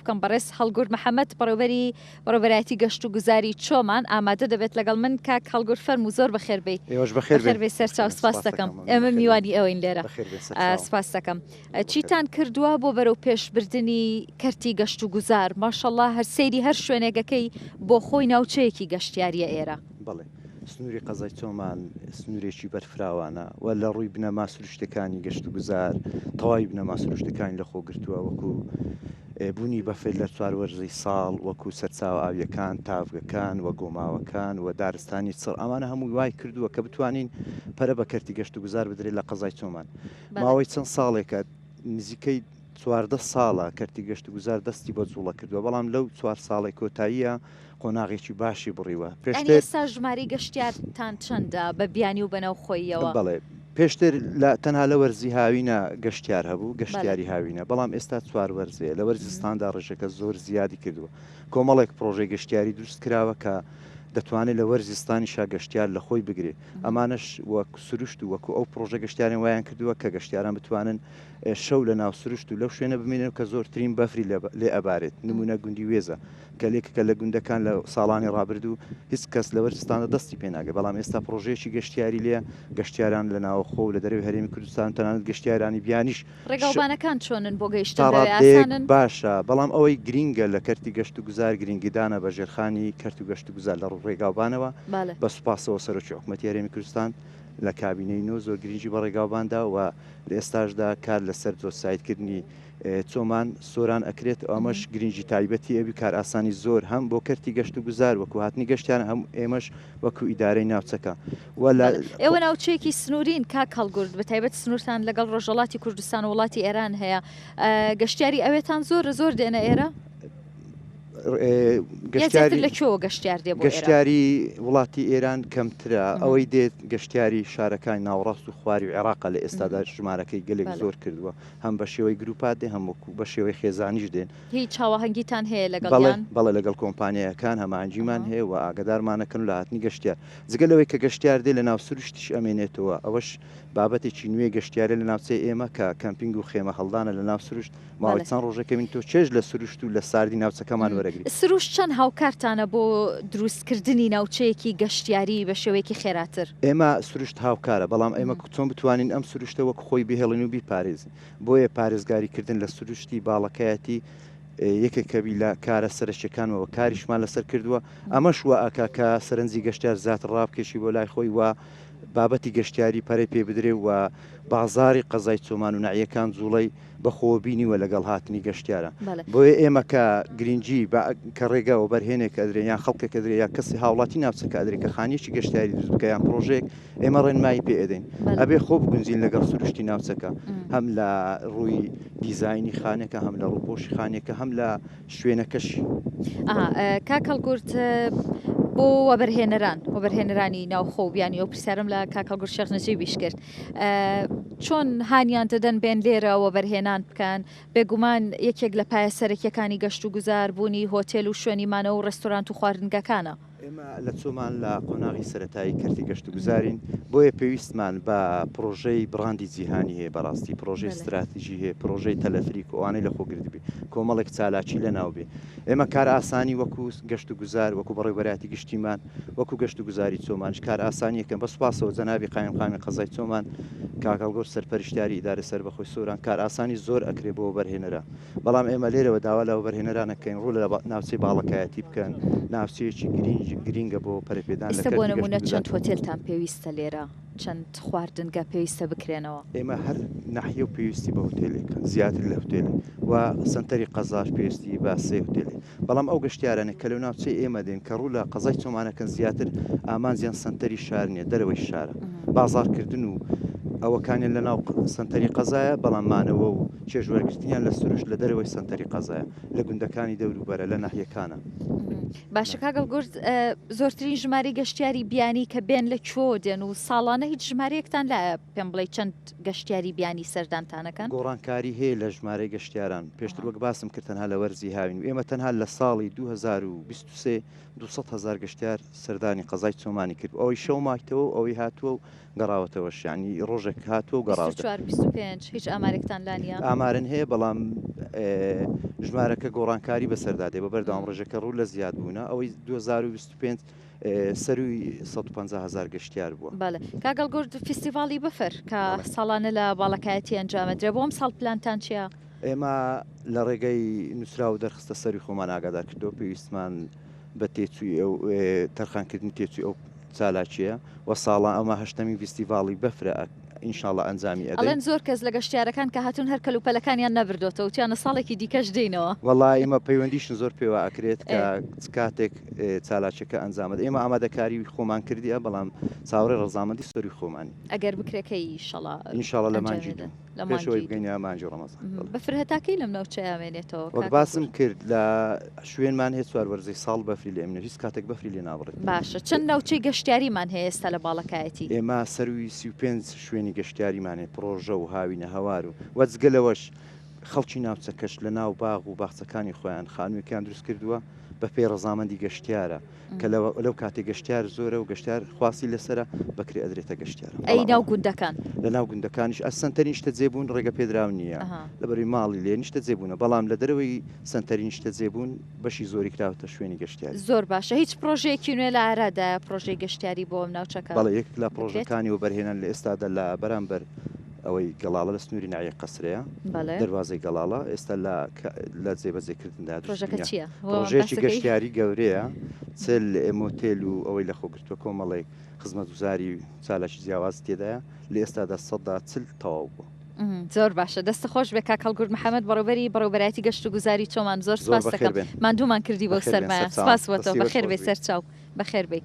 بکەم بەڕێز هەڵگورد محەمەد بەڕێوبەری بەڕێوبەرایەتی گەشت و گوزاری چۆمان ئامادە دەبێت لەگەڵ من کاک هەڵگورد فەرموو زۆر بەخێر بێی ئێوەش بەخێر بەخێر بێی سەرچاو سپاس دەکەم ئێمە میوانی ئەوین لێرە سپاس دەکەم چیتان کردووە بۆ بەرەو پێشبردنی کەرتی گەشت و گوزار ماشەڵڵا هەر سەیری هەر شوێنێکەکەی بۆ خۆی ناوچەیەکی گەشتیاریە ئێرە. بەڵێ سنووری قەزای چۆمان سنوورێکی بەرفراوانە و لە ڕووی بنەما سروشتەکانی گەشتوگوزار تەواوی بنەما سروشتەکانی لەخۆ گرتووە وەکو بوونی بەفر لە چوار وەرزی ساڵ وەکو سەرچاوە ئاویەکان تاڤگەکان و گۆماوەکان و دارستانی چڕ ئەمانە هەمووی وای کردووە کە بتوانین پەرە بە کەرتی گەشتوگوزار بدرێت لە قەزای چۆمان ماوەی چەند ساڵێکە نزیکەی 14 ساڵە کەرتی گەشتوگوزار دەستی بە جوڵە کردووە بەڵام لەو چوار ساڵی کۆتاییە قۆناغێکی باشی بڕیوە. یانی پێشتر. ئێستا ژمارەی گەشتیارتان چەندە بە بیانی و بە ناوخۆییەوە؟ بەڵێ پێشتر لە تەنها لە وەرزی هاوینە گەشتیار هەبوو، بەڵێ. گەشتیاری هاوینە، بەڵام ئێستا چوار وەرزەیە، لە وەرزی زستاندا ڕێژەکە زۆر زیادی کردووە، کۆمەڵێک پڕۆژەی گەشتیاری دروست کراوە کە دەتوانێت لە وەرزی زستانیشا گەشتیار لە خۆی بگرێ، ئەمانەش وەک سروشت و وەکو ئەو پڕۆژە گەشتیارەن وایان کردووە کە گەشتیاران بتوانن شەو لە ناو سروشت و لەو شوێنە بمێنن کە زۆرترین بەفری لێ ئەبارێت، نموونە گوندی وێزە کە لێکەکە لە گوندەکان لە ساڵانی ڕابردوو هیچ کەس لە وەرزستاندا دەستی پێ ناگەێت، بەڵام ئێستا پڕۆژەیەکی گەشتیاری لێیە، گەشتیاران لە ناوەخۆ و لە دەرەوەی هەرێمی کوردستان و تەنانەت گەشتیارانی بیانیش ڕێگاوبانەکان چۆنن بۆ گەیشتن تا بەوێ ڕاددەیەک ئاسانن؟ باشە، بەڵام ئەوەی گرینگە لە کەرتی گەشتوگوزار گرینگیدانە بە ژێرخانی کەرت و گەشتوگوزار لە ڕوو ڕێگاوبانەوە، بەڵێ. بە سوپاسەوە سەرۆکی حکومەتی هەرێمی کوردستان لە کابینەی نۆ زۆر گرینگی بە ڕێگاوبان دا و لە ئێستاشدا کار لەسەر جۆتسایتکردنی چۆمان سۆران ئەکرێت ئەمەش گرنگی تایبەتی ئەبی کارئاسانی زۆر هەم بۆ کەرتی گەشت و گوزار وەکو هاتنی گەشتیان هەم ئێمەش وەکو ئیدارەی ناوچەکە و لە ئێوە ناوچەیەکی سنوورین کاک هەڵگورد بە تایبەت سنوورتان لەگەڵ ڕۆژهەڵاتی کوردستان و وڵاتی ئێران هەیە گەشتیاری ئەوێتان زۆرە زۆر دێنە ئێرە؟ گەشتیاری لە کوێوە گەشتیار دێ بۆ ئێرە؟ گەشتیاری وڵاتی ئێران کەمترە ئەوەی دێت گەشتیاری شارەکانی ناوەڕاست و خواری و عێراقە لە ئێستادا ژمارەکەی گەلێک زۆر کردووە هەم بە شێوەی گروپات دێن هەم وەکو بە شێوەی خێزانیش دێن. هیچ هاواهەنگیتان هەیە لەگەڵیان؟ بەڵێ لەگەڵ کۆمپانیایەکان هەماهەنگیمان هەیە و ئاگادارمانەکەن لە هاتنی گەشتیار. جگە لەوەی کە گەشتیار دێ لە ناو سروشتیش ئەمێنێتەوە ئەوەش بابەتێکی نوێی گەشتیارە لە ناوچەی ئێمە کە کەمپینگ و خێمە هەڵدانە لە ناو سروشت ماوەی چەند ڕۆژێکە بین تۆ چێژ لە سروشت و لە ساردی ناوچەکەمان وەرەگری. سروشت چەند هاوکارتانە بۆ دروستکردنی ناوچەیەکی گەشتیاری بە شێوەیەکی خێراتر؟ ئێمە سروشت هاوکارە، بەڵام ئێمە چۆن بتوانین ئەم سروشتە وەک خۆی بهێڵین و بیپارێزین؟ بۆیە پارێزگاری کردن لە سروشتی باڵەکایەتی یەکێکە بی لە کارە سەرەکیەکانمەوە کاریشمان لەسەر کردووە، ئەمەش وا ئەکا کە سەرنجی گەشتیار زیاتر ڕابکێشی بۆ لای خۆی و بابەتی گەشتیاری پەرەی پێ بدرێ و بازاڕی قەزای چۆمان و نەعیەکان جوڵەی بەخۆوە بینیوە لەگەڵ هاتنی گەشتیاران. بۆیە ئێمە کە گرنگی بە کە ڕێگا وەبەرهێنێک ئەدرێ یان خەڵکێک ئەدرێ یان کەسی هاوڵاتی ناوچەکە ئەدرێ کە خانیەکی گەشتیاری دروست بکە یان پڕۆژەیەک ئێمە ڕێنمایی پێ ئەدەین ئەبێ خۆ بگونجین لەگەڵ سروشتی ناوچەکە هەم لە ڕووی دیزاینی خانەکە هەم لە ڕووپۆشی خانیەکە هەم لە شوێنەکەشی. ئەها کاک هەڵگورد بۆ وەبەرهێنەران وەبەرهێنەرانی ناوخۆ و بیانی ئەو پرسیارم لە کاک هەڵگورد شێخ نەجیبیش کرد چۆن هانیان دەدەن بێن لێرە وەبەرهێنان بکەن بێگومان یەکێک لە پایە سەرەکیەکانی گەشت و گوزار بوونی هۆتێل و شوێنی مانەوە و ڕێستۆرانت و خواردنگەکانە. ئێمە لە چۆمان لە قۆناغی سەرەتایی کەرتی گەشتوگوزارین، بۆیە پێویستمان بە پڕۆژەی بڕاندی جیهانی هەیە، بەڕاستی پڕۆژەی ستراتیژی هەیە، پڕۆژەی تەلەفریک و ئەوانەی لەخۆ گرتبێ، کۆمەڵێک چالاکی لەناو بێ. ئێمە کارئاسانی وەکو گەشتوگوزار، وەکو بەڕێوەبەرایەتی گشتیمان، وەکو گەشتوگوزاری چۆمانیش کارئاسانییەکەن. بە سوپاسەوە جەنابی قایمقامی قەزای چۆمان، کاک هەڵگورد سەرپەرشتیاری ئیدارەی سەربەخۆی سۆران، کارئاسانی زۆر ئەکرێ بۆ وەبەرهێنەران. بەڵام ئێمە لێرەوە داوا لە وەبەرهێنەران ئەکەین ڕوو لە ناوچەی باڵەکایەتی بکەن، ناوچەیەکی گرینگ گرینگە بۆ پەرەپێدان لە ئیستا بۆ کەرتی نموونە گەشتوگوزار. چەند هۆتێلتان پێویستە لێرە؟ چەند خواردنگە پێویستە بکرێنەوە؟ ئێمە هەر ناحیە و پێویستی بە هوتێلێکە زیاتر لە هوتێلێک و سەنتەری قەزاش پێویستی بە سێ هوتێلێ بەڵام ئەو گەشتیارانەی کە لەو ناوچەی ئێمە دێن کە ڕوو لە قەزای چۆمانەکەن زیاتر ئامانجیان سەنتەری شار نییە دەرەوەی شارە بازاڕکردن و ئەوەکانیان لە ناو سەنتەری قەزایە بەڵام مانەوە و چێژوەرگرتنیان لە سروشت لە دەرەوەی سەنتەری قەزایە لە گوندەکانی دەوروبەرە لە ناحیەکانە. باشە کاک هەڵگورد زۆرترین ژمارەی گەشتیاری بیانی کە بێن لە کوێوە دێن و ساڵانە هیچ ژمارەیەکتان لایە پێم بڵێ چەند گەشتیاری بیانی سەردانتانەکەن؟ گۆڕانکاری هەیە لە ژمارەی گەشتیاران پێشتر وەک باسم کرد تەنها لە وەرزی هاوین و ئێمە تەنها لە ساڵی 2023 200 هەزار گەشتیار سەردانی قەزای چۆمانی کرد ئەوەی شەو مایتەوە و ئەوەی هاتووە و گەڕاوەتەوەش یانی ڕۆژێک. ڕۆژێک هاتووە و گەڕاوەتەوە. 24، 25، هیچ ئامارێکتان لا نییە؟ ئامارن هەیە بەڵام ژمارەکە گۆڕانکاری بەسەردا دێ، بە بەردەوام ڕێژەکە ڕوو لە زیادبوونە، ئەوەی 2025 سەرووی 150 هەزار گەشتیار بووە. بەڵێ کاک هەڵگورد، فیستیڤاڵی بەفر کە ساڵانە لە باڵەکایەتی ئەنجامەدرێ، بۆ ئەمساڵ پلانتان چییە؟ ئێمە لە ڕێگەی نووسراو و دەرخستە سەرووی خۆمان ئاگادار کردەوە، پێویستمان بە تێچووی ئەو تەرخانکردنی تێچووی ئەو چالاکییە و ساڵان ئەمە هەشتەمین ڤیستیڤاڵی بەفرە ئینشاڵڵا ئەنجامی ئەدەین. ئەڵێن زۆر کەس لە گەشتیارەکان کە هاتوون هەر کەلوپەلەکانیان نەبردۆتەوە وتیانە ساڵێکی دیکەش دێینەوە. وەڵا ئێمە پەیوەندیشن زۆر پێوە ئەکرێت کە چ کاتێک چالاکیەکە ئەنجام ئەدەین. ئێمە ئامادەکاری خۆمان کردیە بەڵام چاوەڕێی ڕەزامەندی سەرووی خۆمانین. ئەگەر بکرێ کەی ئیشەڵا ئینشاڵڵا لە مانگی دوو. پێش ئەوەی بگەینە مانگی ڕەمەزان. بەفر هەتا کەی لەم ناوچەیە ئەمێنێتەوە وەک باسم کرد لە شوێنمان هەیە چوار وەرزەی ساڵ بەفری لێ ئەمێنێت هیچ کاتێک بەفری لێ نابڕێت. باشە چەند ناوچەی گەشتیاریمان هەیە ئێستا لە باڵەکایەتی؟ ئێمە سەرووی 35 شوێنی گەشتیاریمان هەیە پڕۆژە و هاوینە هەوار و وە جگە لەوەش خەڵکی ناوچەکەش لە ناو باغ و باخچەکانی خۆیان خانوویەکیان دروست کردووە بە پێی ڕەزامەندی گەشتیارە کە لەو کاتێک گەشتیار زۆرە و گەشتیار خواستی لەسەرە بە کرێ ئەدرێتە گەشتیاران. ئەی ناو گوندەکان؟ لە ناو گوندەکانیش ئە سەنتەری نیشتەجێبوون ڕێگە پێدراو نییە لەبەروی ماڵی لێ نیشتەجێبوونە بەڵام لە دەرەوەی سەنتەری نیشتەجێبوون بەشی زۆری کراوەتە شوێنی گەشتیاری. زۆر باشە هیچ پڕۆژەیەکی نوێ لە ئارادایە پڕۆژەی گەشتیاری بۆ ئەم ناوچەکە بەڵێ یەکێک لە پڕۆژەکانی وەبەرهێنان لە ئێستادا لە بەرامبەر ئەوەی گەڵاڵە لە سنووری ناحیەی قەسرەیە دەروازەی گەڵاڵە ئێستا لە لە جێبەجێکردندا پرۆژەکە چییە؟ پرۆژەیەکی گەشتیاری گەورەیە 40 مۆتێل و ئەوەی لەخۆ گرتووە کۆمەڵێک خزمەتگوزاری چالاکی جیاواز تێدایە لە ئێستادا سەدا 40 تەواو بووە. زۆر باشە دەستت خۆش بێ کاک هەڵگورد محەمەد بەڕێوبەری بەڕێوبەرایەتی گەشت و گوزاری چۆمان زۆر سپاست دەکەم ماندوومان کردی بەو سەرمایە سپاس بۆ تۆ بەخێر بێی سەرچاو بەخێر بێی.